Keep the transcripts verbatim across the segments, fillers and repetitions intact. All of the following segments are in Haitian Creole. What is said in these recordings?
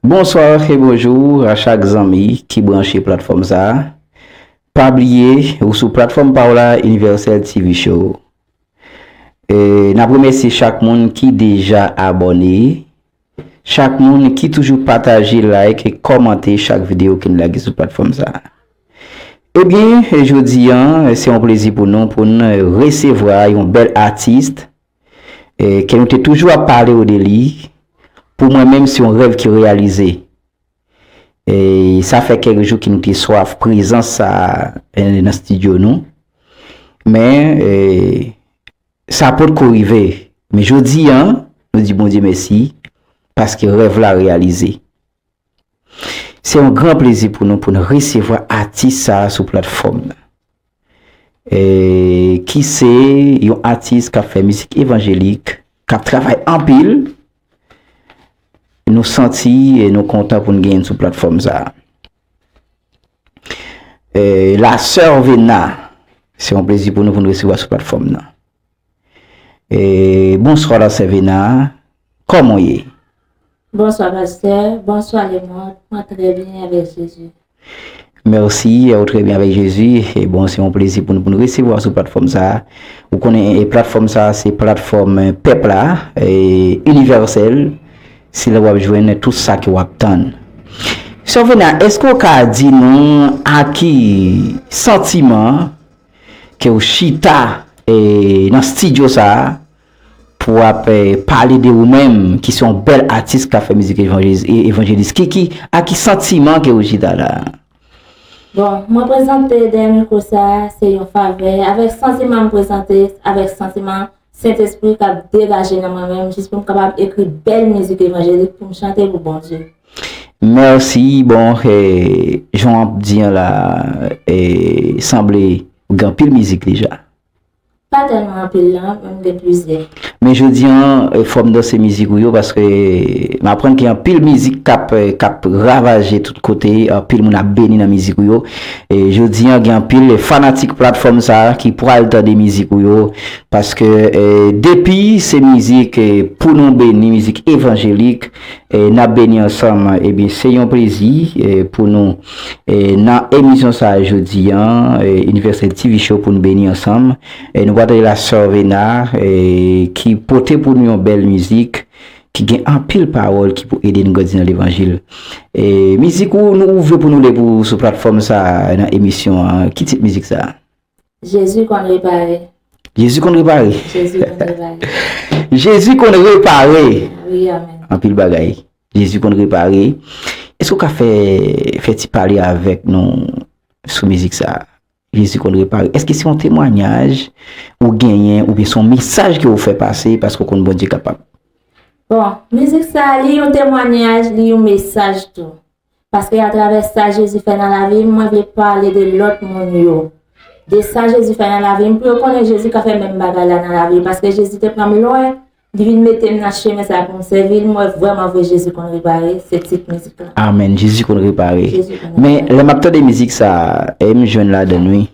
Bonswa e bonjou a chak zanmi ki branche platfòm sa a. Pa bliye, ou sou platfòm Pawòl la Inivèsèl T V Show. E n ap remèsye chak moun ki deja abòne, chak moun ki toujou pataje, like e kòmante chak videyo ke n lage sou platfòm sa a. Ebyen, jodi a, se yon plezi pou nou, pou n resevwa yon bèl atis, e, ke nou te toujou ap pale w de li. Pou mwen menm, se yon rèv ki reyalize. E sa fè kèk jou ke nou te swaf prezans sa a, e, nan estidyo nou. Men, e, sa potko rive. Men jodi a, nou di Bondye mèsi, paske rèv la reyalize. Se yon gran plezi pou nou, pou n resevwa atis sa a sou platfòm nan. E, ki se yon atis k ap fè mizik evanjelik, k ap travay anpil. Nou santi e nou kontan pou n genyen l sou platfòm sa a. E, la sè Vena, se yon plezi pou nou, pou n resevwa sou platfòm nan. E, bonswa la sè Vena, kòman w ye? Bonswa pastè, bonswa lemonn, mwen trè byen avèk Jezi. Mèsi, ou trè byen avèk Jezi. E bon, se yon plezi pou nou, pou nou resevwa w sou platfòm sa a. Ou konnen, e, platfòm sa a, se platfòm, e, pèp la, e, inivèsèl. Se la w ap jwenn tout sa ke w ap tann. Sè Vena, èske w ka di nou a ki santiman ke w chita, e, nan estidyo sa a pou w ap, e, pale de ou menm, ki se yon bèl atis k ap fè mizik evanjelis, e, evanjelis. Ki, ki, a ki santiman ke w chita la? Bon, mwen prezante dèyè mikwo sa a, se yon favè. Avèk santiman m prezante, avèk santiman Sentespri k ap degaje nan mwen menm, jis pou m kapab ekri bèl mizik evanjelik pou m chante pou Bondye. Mèsi. Bon, e, jan w ap di an la, e, sanble ou gen anpil mizik deja. Pa tèlman anpil non, men m gen plizyè. Men jodi a, e, fò m danse mizik ou yo, paske m aprann gen anpil mizik k ap, e, k ap ravaje tout kote, anpil moun ap beni nan mizik ou yo. E jodi a, gen anpil fanatik platfòm sa a ki pral tande mizik ou yo, paske, e, depi se mizik, e, pou nou beni, mizik evanjelik, e, n ap beni ansanm. Ebyen, se yon plezi, e, pou nou, e, nan emisyon sa a jodi a, e, Inivèsèl T V Show pou n beni ansanm. E, nou pral tande la sè Vena, e, ki pote pou nou yon bèl mizik, ki gen anpil pawòl ki pou ede n grandi nan levanjil. E, mizik ou nou ouvri pou nou depi sou platfòm sa a nan emisyon an. Ki tit mizik sa a? Jezi konn repare. Jezi konn repare. Jezi konn repare. Jezi konn repare. Wi, amèn. Anpil bagay. Jezi konn repare. Èske w ka fè, fè ti pale avèk nou sou mizik sa a? Jezi konn repare. Èske se yon temwayaj ou genyen, oubyen se yon mesaj ke w fè pase paske w konn Bondye kapab? Bon, mizik sa a, li yon temwayaj, li yon mesaj tou. Paske atravè sa Jezi fè nan lavi m, mwen vle pale de lòt moun yo. De sa Jezi fè nan lavi m, pou yo konnen Jezi ka fè menm bagay la nan lavi yo. Paske Jezi te pran m lwen, li vin mete m nan chemen sa pou m sèvi l. Mwen vrèman vre Jezi konn repare, se tit mizik la. Amèn. Jezi konn repare. Jezi konn repare. Men, lè m ap tande mizik sa, e m jwenn ladan l, wi.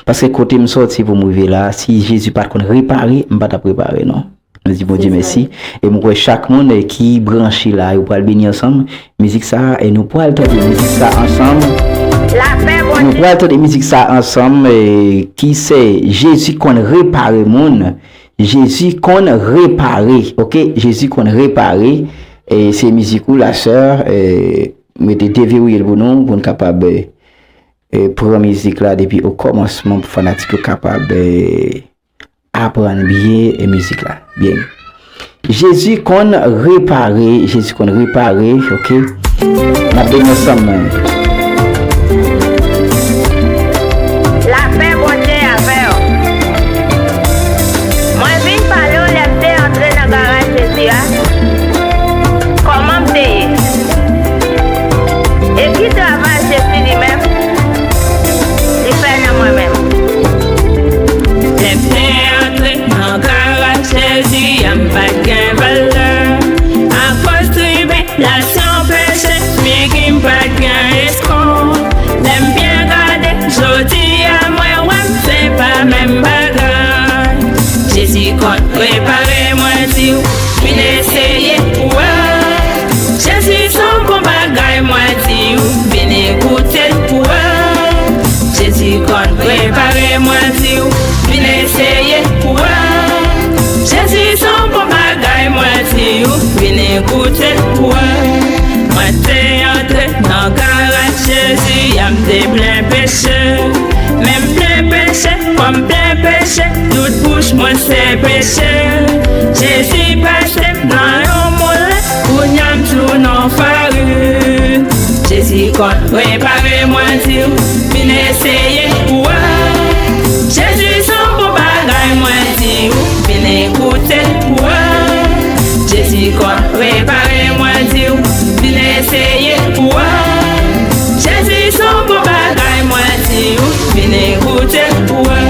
Paske kote m sòti pou m rive la, si Jezi pa t konn repare, m pa t ap repare, non. Nou di Bondye mèsi. E mwen kwè chak moun, e, ki branche la, yo pral beni ansanm. Mizik sa, e nou pral tande mizik sa ansanm. Nou pral tande mizik sa ansanm, e, ki se Jezi konn repare moun. Jezi konn repare, oke? Jezi konn repare. E se mizik ou, la sè, e, mwen te deverouye l pou nou, pou n kapab, e, e, pran mizik la depi o kòmansman pou fanatik yo kapab, e, aprann byen, e, mizik la. Byen. Jezi konn repare, Jezi konn repare, oke? N ap beni ansanm. Lapè Bondye avè w. Mwen vin pale w lè m te antre nan garaj Jezi a. Kòman m te ye? E ki travay Jezi li menm, li fè nan mwen menm? Lè m te antre nan garaj Jezi a, m pa t gen valè. Akoz tribilasyon, peche, figi m pa t gen Mwen di w, vin eseye pou wè. Jezi se yon bon bagay, mwen di w, vin goute pou wè. Mwen te antre nan garaj Jezi a, m te plen peche. Men m te peche, kòm te peche, tout bouch mwen se peche. Jezi pase m nan yon moulen, kounye a m tou nan farin. Jezi konn repare, mwen di w, vin eseye pou wè. Jezi se yon bon bagay, mwen di w, vin goute pou wè. Jezi konn repare, mwen di w, vin eseye pou wè. Jezi se yon bon bagay, mwen di w, vin goute pou wè.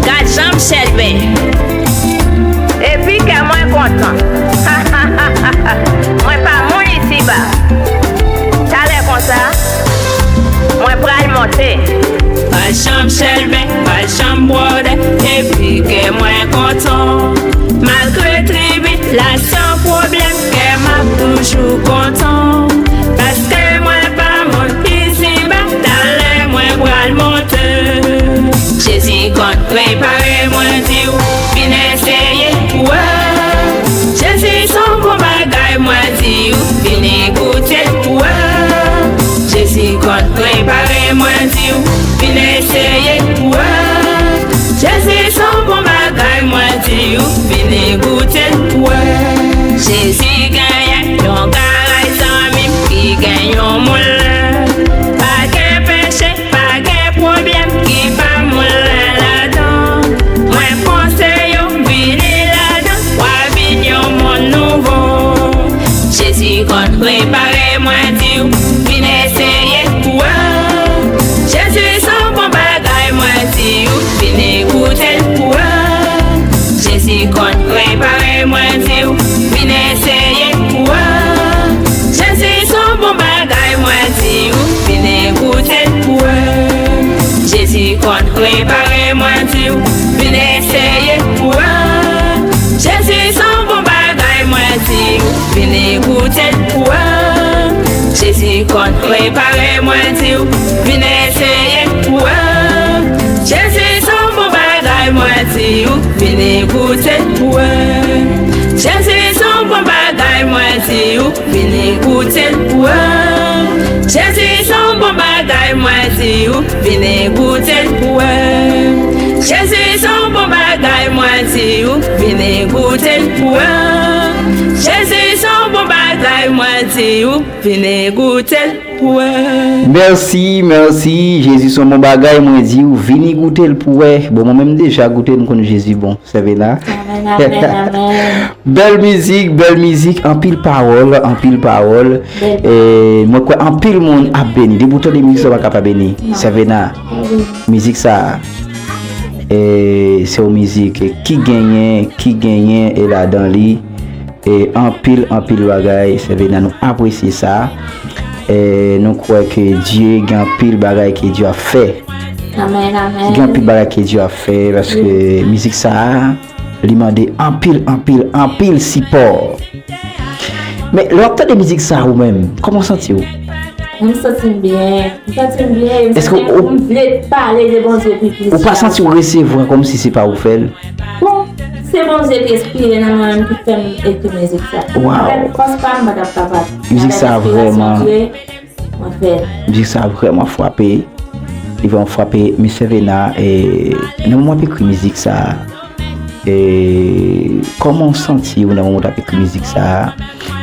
Gad jan m chèlbè. Epi kè mwen kontan. Mwen pa moun isiba. Talè konsa, mwen pral monte. Pa janm chèlbè, pa janm bwòdè, epi kè mwen kontan. Malgre tribilasyon, pwoblèm, kè m ap toujou kontan. Paske mwen pa moun isiba, talè mwen pral monte. Jezi konn repare, mwen di w, vin eseye pou wè. Jezi se yon bon bagay, mwen di w, vin goute pou wè. Jezi konn repare, mwen di w, vin eseye pou wè. Jezi se yon bon bagay, mwen di w, vin goute pou wè. Jezi genyen yon garaj zanmi m ki gen yon moulen. Pa gen peche, pa gen pwoblèm ki pa moulen ladan. Mwen panse yo vini ladan, w a vin yon moun nouvo. Jezi konn repare, mwen di w, vin eseye pou wè. Jezi se yon bon bagay, mwen di w, vin goute l pou wè. Jezi konn repare, mwen di w, vin eseye pou wè. Jezi se yon bon bagay, mwen di w, vin goute l pou wè. Jezi konn repare, mwen di w, vin eseye pou wè. Jezi se yon bon bagay, mwen di w, vin goute l pou wè. Jezi konn repare, mwen di w, vin eseye pou wè. Jezi se yon bon bagay, mwen di w, vin goute l pou wè. Jezi se yon bon bagay, mwen di w, vin goute l pou wè. Jezi se yon bon bagay, mwen di w, vin goute l pou wè. Jezi se yon bon bagay, mwen di w, vin goute l pou wè. Jezi se yon bon bagay, mwen di w, vin goute l pou wè. Mèsi, mèsi. Jezi se yon bon bagay, mwen di w, vin goute l pou wè. Bon, mwen menm m deja goute, m konn Jezi bon. Sè Vena. Amèn, amèn, amèn. Bèl mizik, bèl mizik, anpil pawòl, anpil pawòl. Bèl. E, mwen kwè anpil moun ap beni. Depi w tande mizik sa, w pa ka pa beni. Non. Sè Vena. Wi. Mizik sa, e, se yon mizik ki genyen, ki genyen, e ladan li, e anpil, anpil bagay. Sè Vena, nou apresye sa. E nou kwè ke Dye gen anpil bagay ke Dye ap fè. Amèn, amèn. Gen anpil bagay ke Dye ap fè, paske, wi, mizik sa a, li mande anpil, anpil, anpil sipò. Men, lè w ap tande mizik sa a ou menm, kòman w santi w? Mwen, m santi m byen. M santi m byen. M santi m vle pale de Bondye pi plis. Èske ou, ou pa santi w resevwa kòmsi se pa ou k fè l? Bon, se Bondye ki enspire nan mwen menm ki fè m ekri mizik sa. Waw. Avèk fòs pa m, m pa t ap kapab. Mizik sa vrèman. Avèk enspirasyon Dye, mwen fè l. Mizik sa vrèman frape. Li vrèman frape. Mesye Vena, e, nan moman w ap ekri mizik sa, e, kòman w santi w nan moman w t ap ekri mizik sa?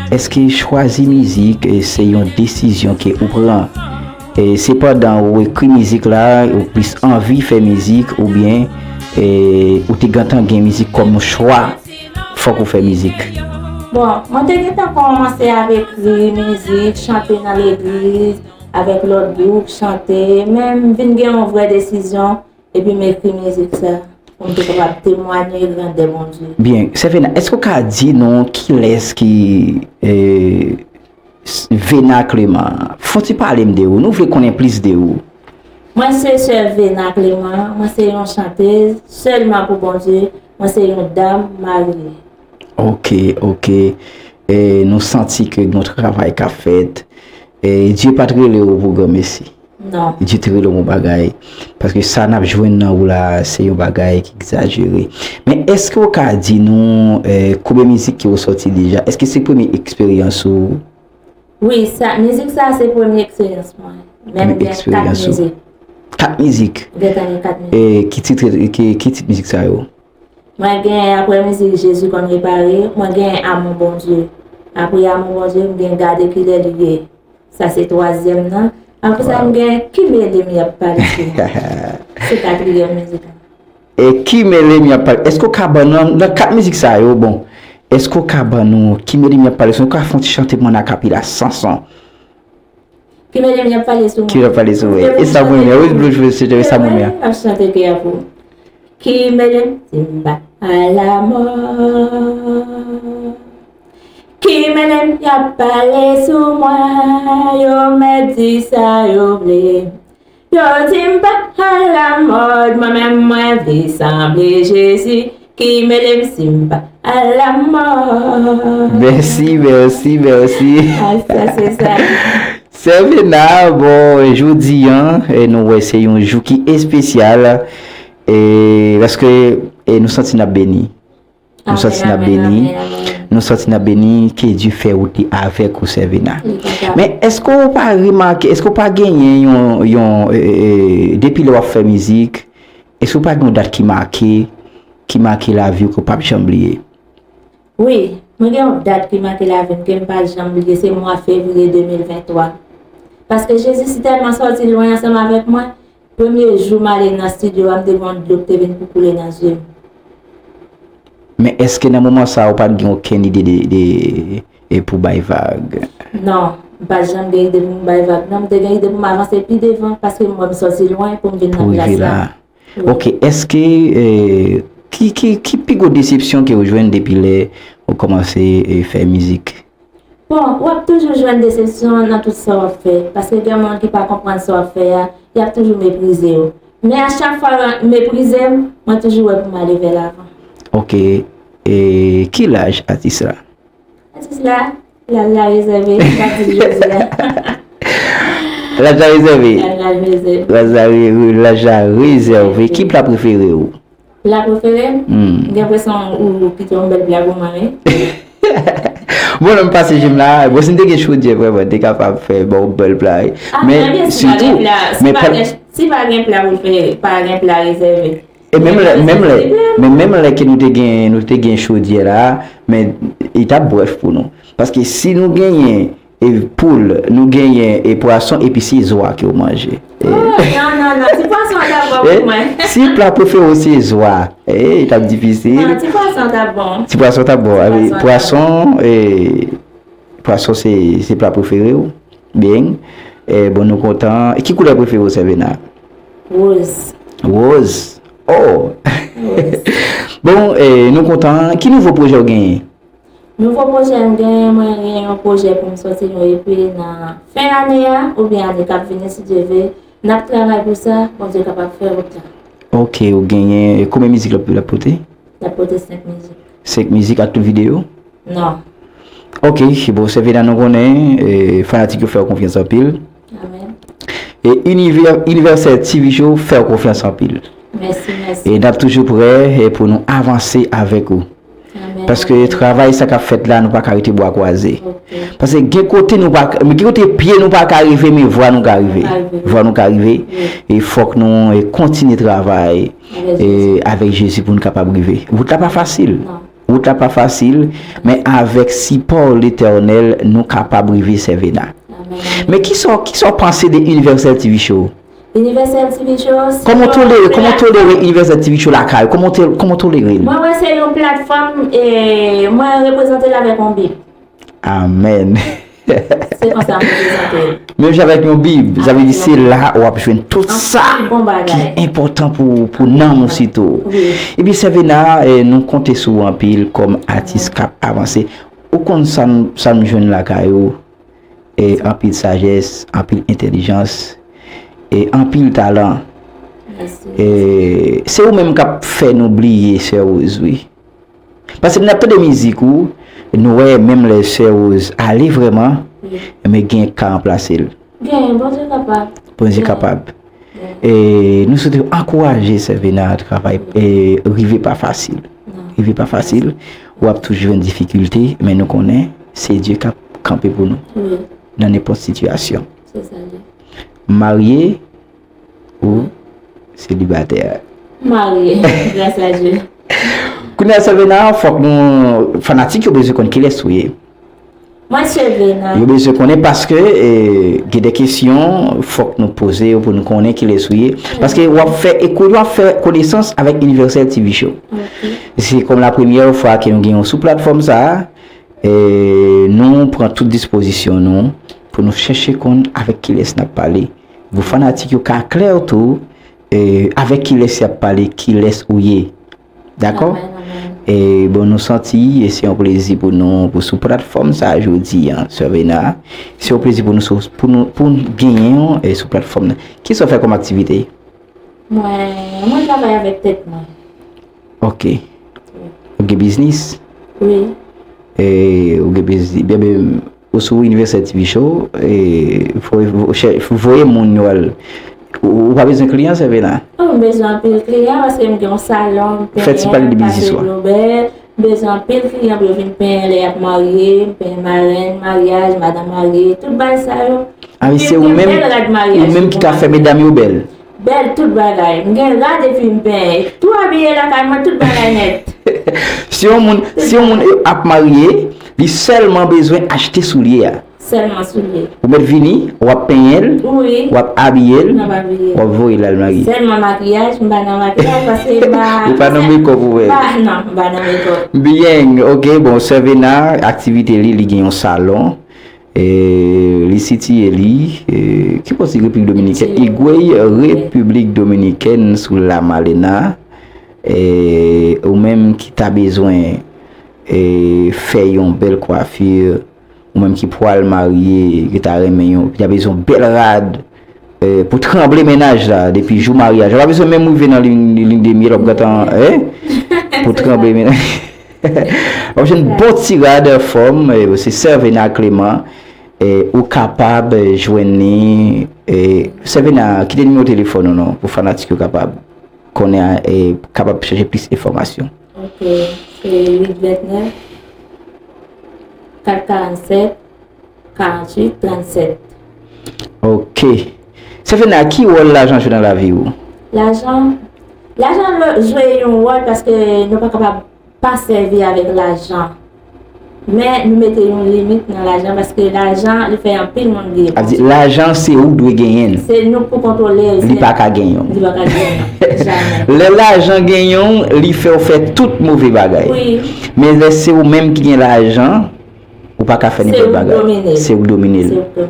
Èske chwazi mizik, e, se yon desizyon ke ou pran? E, se pandan ou ekri mizik la, ou plis anvi fè mizik, oubyen, e, ou te gentan gen mizik kòm yon chwa, fòk ou fè mizik? Bon, mwen te gentan kòmanse ap ekri mizik, chante nan legliz, avèk lòt gwoup, chante, men m vin gen yon vrè desizyon, epi m ekri mizik sa, pou m te kapab temwanye grandè Bondye. Byen, Sè Vena, èske w ka di nou kilès ki, e, Vena Clément, fè yon ti pale m de ou. Nou vle konnen plis de ou. Mwen se sè Vena Clément, mwen se yon chantez sèlman pou Bondye, mwen se yon dam marye. Ok, ok. e nou santi ke gen yon travay k ap fèt. E Dye pa t rele w pou granmesi. Non. Dye te rele w yon bagay. Paske sa n ap jwenn nan ou la, se yon bagay ki egzajere. Men èske w ka di nou, e, konbyen mizik ke w sòti deja? Èske se premye eksperyans ou? Wi, sa, mizik sa se premye eksperyans mwen. Men m gen kat mizik. Kat mizik? Gentan gen kat mizik. E ki tit, ki, ki tit mizik sa yo? Mwen gen apre mizik Jezi konn repare, mwen gen Amou Bondye. Apre Amou Bondye, m gen Gade kilè li ye. Sa se twazyèm nan. Apre sa, m gen Ki mele m y ap pale sou mwen. Se katriyèm mizik la. E Ki mele m y ap pale. Èske w ka ban nou, nan kat mizik sa yo, bon, èske w ka ban nou Ki mele m y ap pale sou mwen, ou ka fè yon ti chante pou mwen akapela, san son? Ki mele m y ap pale sou mwen. Ki y ap pale sou mwen. E sa mwen menm, wi, Blue Jewel, se sa mwen menm. Ap chante kè a pou. Ki mele m si m pa alamò. Ki mele m y ap pale sou mwen, yo mèt di sa yo vle. Yo di m pa alamòd, mwen menm mwen vle sanble Jezi. Ki mele m si m pa alamòd. Mèsi, mèsi, mèsi. A, sa se sa. Sè Vena, bon, jodi a, e, nou wè se yon jou ki espesyal, e, paske, e, nou santi n ap beni. Nou santi n ap beni. Nou santi n ap beni, ke Dye fè wout li avèk ou, Sè Vena. Men èske w pa remake, èske w pa genyen yon, yon, e, e, e, depi lè w ap fè mizik, èske w pa gen yon dat ki make, ki make lavi w ke w p ap janm bliye? Wi, mwen gen yon dat ki make lavi m ke m pa janm bliye, se mwa fevriye de mil venntwa. Paske Jezi si tèlman sòti lwen ansanm avèk mwen, premye jou m ale nan estidyo a, m te gen yon dlo ki te vin pou koule nan zye m. Men èske nan moman sa a, ou pa t gen okenn ide de, de, e pou bay vag? Non, m pa t janm gen ide pou m bay vag. Non, m te gen ide pou m avanse pi devan, paske m wè m sòti lwen pou m vin nan plas la. Pou rive la. Wi. Ok, èske, e, ki, ki, ki pi gwo desepsyon ke ou jwenn depi lè ou kòmanse, e, fè mizik? Bon, w ap toujou jwenn desepsyon nan tout sa w ap fè, paske gen moun ki pa konprann sa w ap fè a, y ap toujou meprize w. Men a chak fwa yo meprize m, mwen toujou wè pou m ale vè lavan. Ok, e ki laj atis la? Atis la, laj la rezève, m pa di l jodi a. Laj la rezève? Laj la rezève. Laj la re-, laj la rezève. Ki pla prefere w? Pla prefere m? Hmm. M gen enpresyon ou kite yon bèl pla pou mwen, wi. Bon, lè m pase je m la, bon, si m te gen chodyè, vrèman, m te kapab fè ba w bèl pla, wi. Ah, men si pa gen pla, si pa gen, si pa gen pla pou l fè, pa gen pla rezève. E menm lè, menm lè, men menm lè ke nou te gen, nou te gen chodyè la, men li t ap bwèf pou nou. Paske si nou genyen e poul, nou genyen e pwason, epi se zwa ke w manje. E, oh, non, non, non, ti pwason an t ap bon pou mwen. Si pla prefere w se zwa, e, li t ap difisil. Non, ti pwason t ap bon. Ti pwason t ap bon. Ti pwason t ap bon. Pwason, e, pwason se, se pla prefere w. Byen. E, bon, nou kontan. E ki koulè prefere w, Sèvena? Woz. Woz? Oh! Woz. Bon, e, nou kontan. Ki nouvo pwojè w genyen? Nouvo pwojè m genyen, mwen gen yon pwojè pou m sòti yon E P nan fen ane a, oubyen ane k ap vini, si Dye vle. N ap travay pou sa, Bondye kapab fè wout la. Ok, ou genyen, konbyen mizik l ap, l ap pote? L ap pote senk mizik. Senk mizik ak tout videyo? Non. Ok, bon, Sèvena, nou konnen, e, fanatik yo fè w konfyans anpil. Amèn. E Univè-, Universal T V Show fè w konfyans anpil. Mèsi, mèsi. E n ap toujou prè, e, pou nou avanse avèk ou. Amèn, amèn. Paske travay sa k ap fèt la, nou pa ka rete bwa kwaze. Ok. Paske gen kote nou pa, gen kote pye nou pa ka rive, men vwa nou ka rive. Nou ka rive. Vwa nou ka rive. Wi. E fòk nou, e, kontinye travay, avèk, e, Jezi, avèk Jezi pou nou kapab rive. Wout la pa fasil. Non. Wout la pa fasil, men avèk sipò Letènèl, nou kapab rive, Sèvena. Amèn, amèn. Men kisa, kisa w panse de Universal T V Show? Universal T V Show, se yon platfòm. Kòman w tolere, kòman w tolere Universal T V Show lakay ou? Kòman w te-, kòman w tolere l? Mwen wè se yon platfòm, e mwen reprezante l avèk yon Bib. Amèn. Se konsa mwen prezante l. Menm jan avèk yon Bib, sa vle di se la w ap jwenn tout sa ki enpòtan pou, pou nanm ou sitou. Wi. Ebyen, Sèvena, e, nou konte sou ou anpil kòm atis k ap avanse. Ou konn sa m, sa m jwenn lakay ou, e, anpil sajès, anpil entèlijans, e, anpil talan. Mèsi. E, se ou menm k ap fè nou bliye Sè Rose, wi. Paske n ap tande mizik ou, Nou wè menm lè sè Rose ale vrèman, men gen ka ranplase l. Gen, Bondye kapab. Bondye kapab. E nou swete ankouraje sè Vena travay, e rive pa fasil. Rive pa fasil. W ap toujou jwenn difikilte, men nou konnen se Dye k ap kanpe pou nou nan nenpòt sitiyasyon. Se sa li. Marye ou selibatè? Marye, gras a Dye. Kounye a sè Vena, fòk nou, fanatik yo bezwen konn kilès ou ye. Mwen se Vena. Yo bezwen konnen paske e, gen de kesyon fòk nou poze yo pou nou konnen kilès ou ye. Paske w ap fè, e kounye w ap fè konesans avèk Universel T V Show. Se kòm la premyè fwa ke nou gen yon sou platfòm sa a. E, nou pran tout dispozisyon nou pou nou chèche konn avèk kilès n ap pale. Pou fanatik yo ka klè tou e, avèk kilès y ap pale, kilès ou ye. Dakò? E bon, nou santi e se yon plezi pou nou pou sou platfòm sa a jodi an, sè Vena. Se yon plezi pou nou sou, pou nou, pou nou genyen w e, sou platfòm nan. Kisa w fè kòm aktivite? Mwen, mwen travay avèk tèt mwen. Ok. Ou gen biznis? Wi. E, ou gen biznis, bebe, ou sou Universel T V Show, e, voye, voye, voye moun yo al. Ou, ou pa bezwen kliyan, sè Vena? Oh, m bezwen anpil kliyan paske m gen yon salon, m Fè ti pale de biznis ou a. M bezwen anpil kliyan pou yo vin penyen lè y ap marye, m penyen marenn maryaj, madanm marye, tout bagay sa yo. A, men se ou menm, ou menm ki ka fè medam yo bèl. Bèl tout bagay. M gen rad epi m penyen. Tou abiye lakay mwen, tout bagay nèt. Si yon moun, si yon moun ap marye, li sèlman bezwen achte soulye a. Sèlman soulye. Ou mèt vini, w ap penyen l, Wi. W ap abiye l, M ap abiye. W ap voye l al marye. Sèlman makiyaj, m pa nan makiyaj paske m pa. Ou pa nan makeup ou wè. Pa, non, m pa nan makeup. Byen, ok, bon, sè Vena, aktivite li, li gen yon salon. E, li sitiye li, e, ki bò se Repiblik Dominikèn? Higüey, Repiblik Dominikèn, sou La Malena. E, ou menm ki ta bezwen e, fè yon bèl kwafi, ou menm ki pwal marye, ki ta renmen yon, ki ta bezwen yon bèl rad e, pou tranble mennaj la, depi jou maryaj. Ou pa bezwen menm rive nan liy, liy de myèl, w ap gentan, e, pou tranble mennaj. W ap jwenn bon ti rad anfòm, e, se sè Vena Clément, e, ou kapab jwenn li, e, sè Vena, kite nimewo telefòn ou non, pou fanatik yo kapab konnen, e, kapab chèche plis enfòmasyon. Ok, se uit vennèf, kat karannsèt, karantuit, trannsèt. Ok. Sè Vena, ki wòl lajan jwe nan lavi w? Lajan, lajan jwe yon wòl paske nou pa kapab pa sèvi avèk lajan. Men nou mete yon limit nan lajan paske lajan li fè anpil moun bliye. Sa vle di lajan se ou k dwe genyen l. Se nou pou kontwole l. Li pa ka genyen w. Li pa ka genyen w. Jamè. Lè lajan genyen w, li fè w fè tout move bagay. Wi. Men lè se ou menm ki gen lajan, ou pa ka fè nenpòt bagay. Se ou k domine l. Se ou k domine l.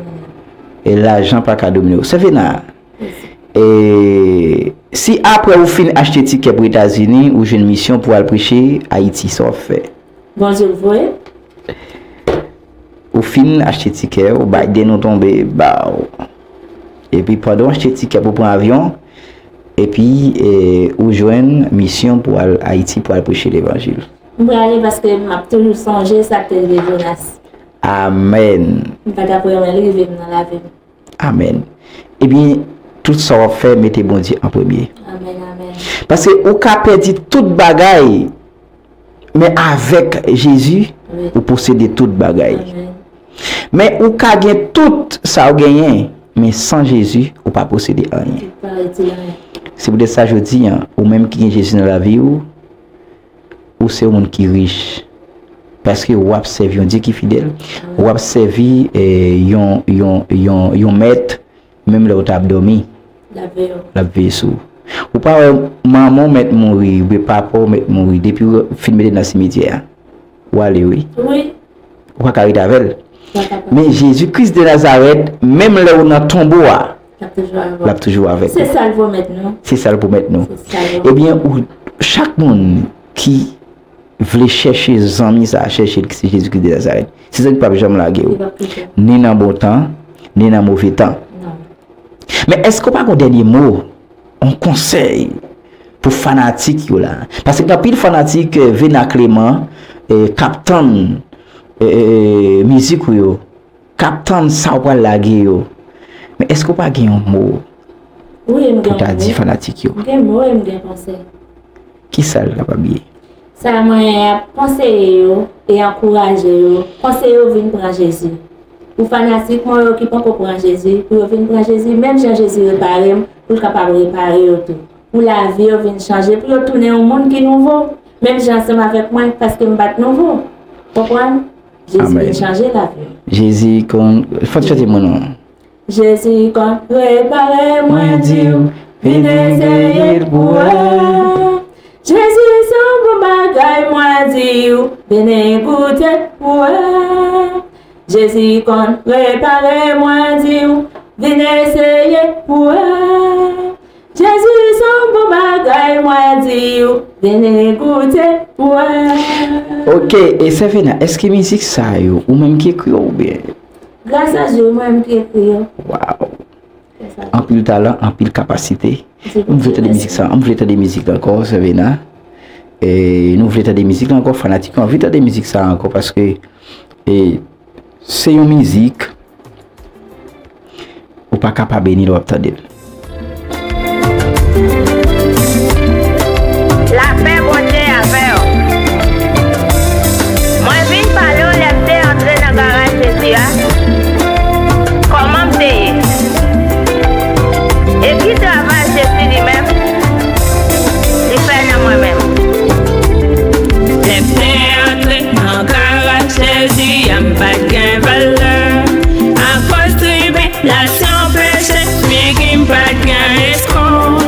E lajan pa ka domine w. Sè Vena, e, si apre ou fin achte tikè pou Etazini, ou jwenn misyon pou al preche Ayiti, sa w ap fè? Bondye k voye. Ou fin achte tikè, ou bay de nou tonbe, ba w. Epi pandan w achte tikè pou pran avyon, epi e, ou jwenn misyon pou al Ayiti pou al preche levanjil. M prale paske m ap toujou sonje sa k te rive Jonas. Amèn. M pa t ap renmen l rive m nan lavi m. Amèn. Ebyen, tout sa w ap fè, mete Bondye an premye. Amèn, amèn. Paske ou ka pèdi tout bagay, men avèk Jezi, Wi. Ou posede tout bagay. Amèn. Men ou ka gen tout sa w genyen, men san Jezi, ou pa posede anyen. Ou pa itil anyen. Se poutèt sa jodi a, ou menm ki gen Jezi nan lavi w, ou se yon moun ki rich. Paske w ap sèvi yon Dye ki fidèl, w ap sèvi e, yon, yon, yon, yon mèt, menm lè w t ap dòmi, L ap veye w. L ap veye sou ou. Ou pa wè manman w mèt mouri, oubyen papa w mèt mouri, depi w fin mete nan simityè a, w ale wi. Wi. Ou pa ka rete avè l. Pa kapab. Men Jezi Kris de Nazarèt, menm lè w nan tonbo a, L ap toujou avè w. L ap toujou avèk Se ou. Sa l pwomèt nou. Se sa l pwomèt nou. Se sa l pwomèt. Ebyen, ou, chak moun ki vle chèche zanmi sa, chèche l, ki se Jezi Kris de Nazarèt. Se zanmi k p ap janm lage w. Li p ap kite w. Ni nan bon tan, ni nan move tan. Non. Men èske w pa gen yon dènye mo, yon konsèy pou fanatik yo la? Paske gen anpil fanatik, eh, Vena Clément, eh, k ap tann e, e, e, mizik ou yo, k ap tann sa w pral lage yo, men èske w pa gen yon mo pou ta di fanatik yo? M gen mo e m gen konsèy. Kisa l kapab ye? Sa mwen ap konseye yo e ankouraje yo, konseye yo vin pran Jezi. Pou fanatik mwen yo ki poko pran Jezi, pou yo vin pran Jezi, menm jan Jezi repare m, pou l kapab repare yo tou. Pou lavi yo vin chanje, pou yo tounen yon moun ki nouvo, menm jan ansanm avèk mwen, paske m pa t nouvo. Konprann? Jezi vin chanje lavi m. Jezi konn, fò n chante mo nou an. Jezi konn repare, mwen di w, vin eseye l pou wè. Jezi se yon bon bagay, mwen di w, vin goute l pou wè. Jezi konn repare, mwen di w, vin eseye l pou wè. Jezi se yon bon bagay, mwen di w, vin goute l pou wè. Ok, e Sè Vena, èske mizik sa yo, ou menm ki ekri yo oubyen? Gras a Dye, mwen menm ki ekri yo. Waw. Anpil talan, anpil kapasite. M vle tande mizik sa, m vle tande mizik la ankò, Sè Vena. E nou vle tande mizik la ankò, fanatik yo anvi tande mizik sa ankò, paske, e, se yon mizik ou pa ka pa beni lè w ap tande l. Lapè Bondye avè w. Mwen vin pale w lè m te antre nan garaj Jezi a. Kòman m te ye? E ki travay Jezi li menm, li fè nan mwen menm? Lè m te antre nan garaj Jezi a, m pa t gen valè. Akoz tribi- Lasyon peche, figi m pa t gen eskont.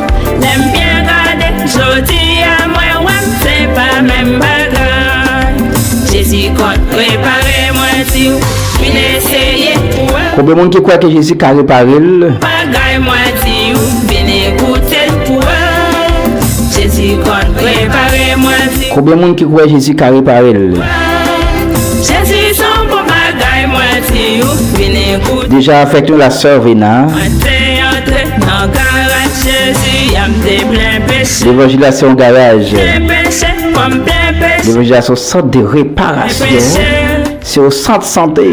Lè m byen gade, jodi a mwen wè m se pa menm bagay. Jezi konn repare, mwen di w, vin eseye pou wè. Konbyen moun ki kwè ke Jezi ka repare l? Bagay, mwen di w, vin goute l pou wè. Jezi konn repare, mwen di w. Konbyen moun ki kwè Jezi ka repare l? Jezi se yon bon bagay, mwen di w, vin goute. Deja avèk nou, la sè Vena. Mwen te antre nan garaj Jezi a, m te plen peche. Levanjil la se yon garaj. Plen peche, kò m plen peche. Levanjil la se yon sant de reparasyon. Plen peche. Se yon sant sante.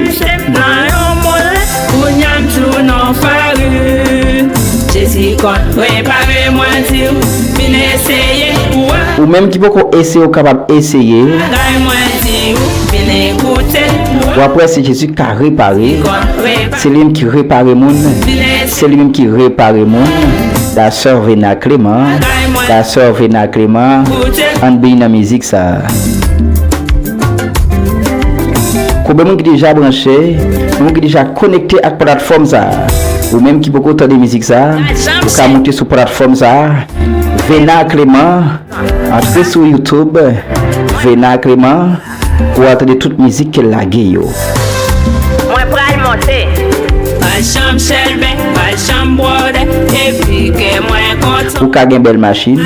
Nan yon moulen, kounye a m tounen yon farin. Jezi konn repare, mwen di w, vin eseye pou wè. Ou menm ki poko eseye, ou kapab eseye. Bagay, mwen di w, vin goute l pou wè. W ap wè si Jezi ka repare. Konn repare. Se li menm ki repare moun. Vin eseye. Se li menm ki repare moun. La sè Vena Clément. Bagay, mwen. La sè Vena Clément. Goute l. Ann beni nan mizik sa. Konbyen moun ki deja branche? Konbyen moun ki deja konekte ak platfòm sa? Ou menm ki poko tande mizik sa, ou ka moute sou platfòm sa. Vena Clément, antre sou YouTube, Vena Clément, pou w al tande tout mizik ke l lage yo. Mwen pral monte. Pa janm chèlbè, pa janm bwòdè, epi ke mwen kontan. Ou ka gen bèl machin,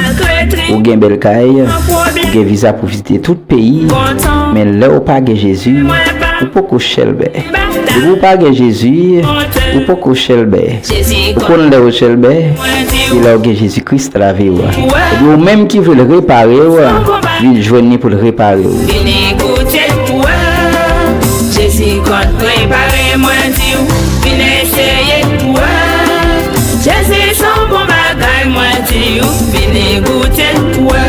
ou gen bèl kay, ou gen viza pou vizite tout peyi, men lè w pa gen Jezi, ou poko chèlbè. Depi w pa gen Jezi, ou poko chèlbè. Ou konn lè w chèlbè, se lè w gen Jezi Kris nan lavi w. Epi ou menm ki vle l repare w, vin jwenn li pou l repare w. Vin goute l pou wè. Jezi konn repare, mwen di w, vin eseye l pou wè. Jezi se yon bon bagay, mwen di w, vin goute l pou wè.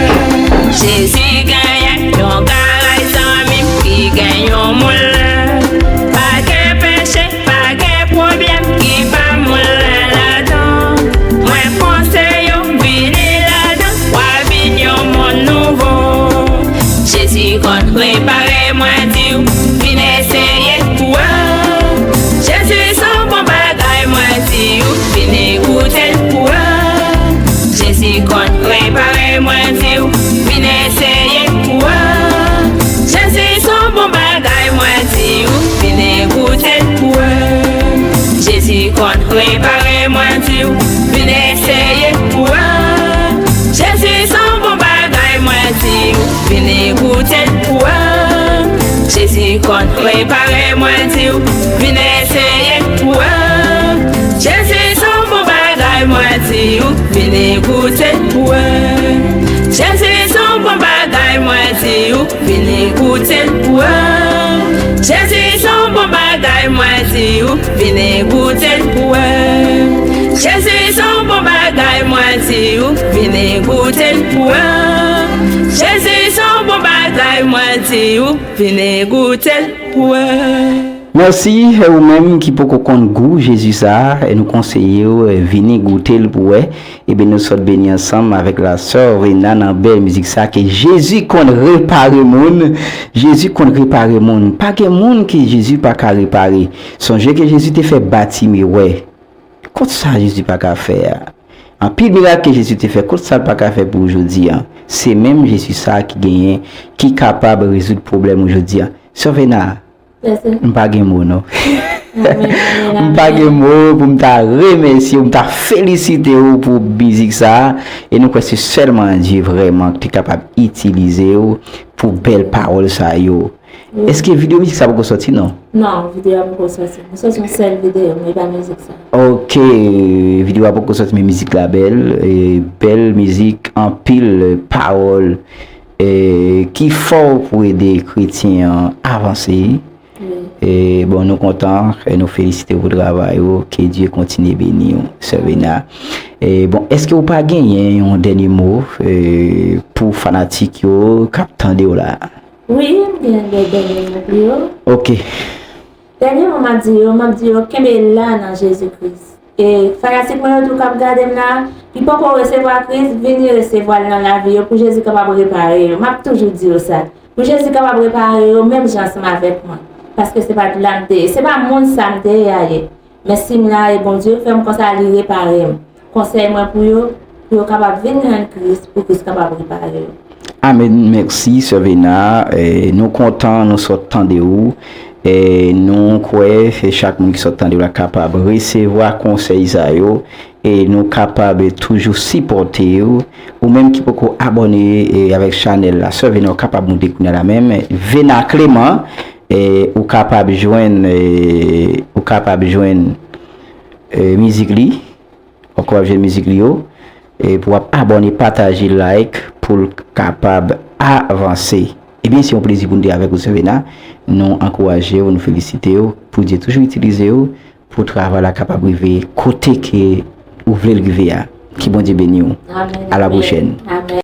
Jezi genyen yon garaj, zanmi m, ki gen yon moulen. Pa gen peche, pa gen pwoblèm ki pa moulen ladan. Mwen konseye w vini ladan, w a vin yon moun nouvo. Jezi konn repare, mwen di w, vin eseye l pou wè. Jezi se yon bon bagay, mwen di w, vin goute l pou wè. Jezi konn repare, mwen di w, vin eseye l pou wè. Jezi se yon bon bagay, mwen di w, vin goute l pou wè. Jezi konn repare, mwen di w, vin eseye l pou wè. Jezi se yon bon bagay, mwen di w, vin goute l pou wè. Jezi konn repare, mwen di w, vin eseye l pou wè. Jezi se yon bon bagay, mwen di w, vin goute l pou wè. Jezi se yon bon bagay, mwen di w, vin goute l pou wè. Mwen di ou, vini goute l pou wè. Jezi se yon bon bagay, mwen di ou, vini goute l pou wè. Jezi se yon bon bagay, mwen di ou, vini goute l pou wè. Mèsi, e ou menm ki poko konn gou Jezi sa a, e nou konseye w, e, vini goute l pou wè. Ebyen, nou sot beni ansanm avèk la sè Vena nan bèl mizik sa ke Jezi konn repare moun. Jezi konn repare moun. Pa gen moun ke Jezi pa ka repare. Sonje ke Jezi te fè Batime wè. Kot sa Jezi pa ka fè a? Anpil mirak ke Jezi te fè, kot sa l pa ka fè pou ou jodi a? Se menm Jezi sa a ki genyen, ki kapab rezoud pwoblèm ou jodi a. Sè Vena, m pa gen mo non. M pa gen mo pou m ta remèsye w, m ta felisite w pou mizik sa a. E nou kwè se sèlman Dye vrèman ki te kapab itilize w pou bèl pawòl sa yo. Èske videyo mizik sa poko sòti non? Non, videyo a poko sòti. M sòti yon sèl videyo, men e pa mizik sa. Ok, videyo a poko sòti, men mizik la bèl. E, bèl mizik, anpil pawòl, e, ki fò pou ede kretyen an avanse. E, bon, nou kontan, e nou felisite w pou travay ou. Ke Dye kontinye beni w, sè Vena. E, bon, èske ou pa genyen yon dènye mo, e, pou fanatik yo k ap tande w la? Wi, m gen de dènye mo pou yo. Ok. Dènye mo m ap di yo, m ap di yo, kenbe la nan Jezi Kris. E fanatik mwen yo tou k ap gade m la, ki poko resevwa Kris, vini resevwa l nan lavi yo pou Jezi kapab repare yo. M ap toujou di yo sa. Pou Jezi kapab repare yo menm jan ansanm avèk mwen. Paske se pa t la m te ye, se pa moun sa m te ye a ye. Men si m la e Bondye fè m konsa, li repare m. Konsèy mwen pou yo, pou yo kapab vin jwenn Kris, pou Kris kapab repare yo. Amèn. Mèsi, sè Vena. E, nou kontan, nou sot tande ou. E, nou kwè, e, chak moun ki sot tande ou la kapab resevwa konsèy sa yo. E nou kapab toujou sipòte ou. Ou menm ki poko abòne, e, avèk chanèl la, sè Vena, ou kapab moute kounye a la menm. Vena Clément, e, ou kapab jwenn, e, ou kapab jwenn, e, mizik li. Ou kapab jwenn mizik li yo, e pou w ap abòne, pataje, like, pou l kapab avanse. Ebyen, se yon plezi pou n te avèk ou, sè Vena. Nou ankouraje w, nou felisite w, pou Dye toujou itilize w, pou travay la kapab rive kote ke ou vle l rive a. Ke Bondye beni w. Amèn. A la pwochèn. Amèn.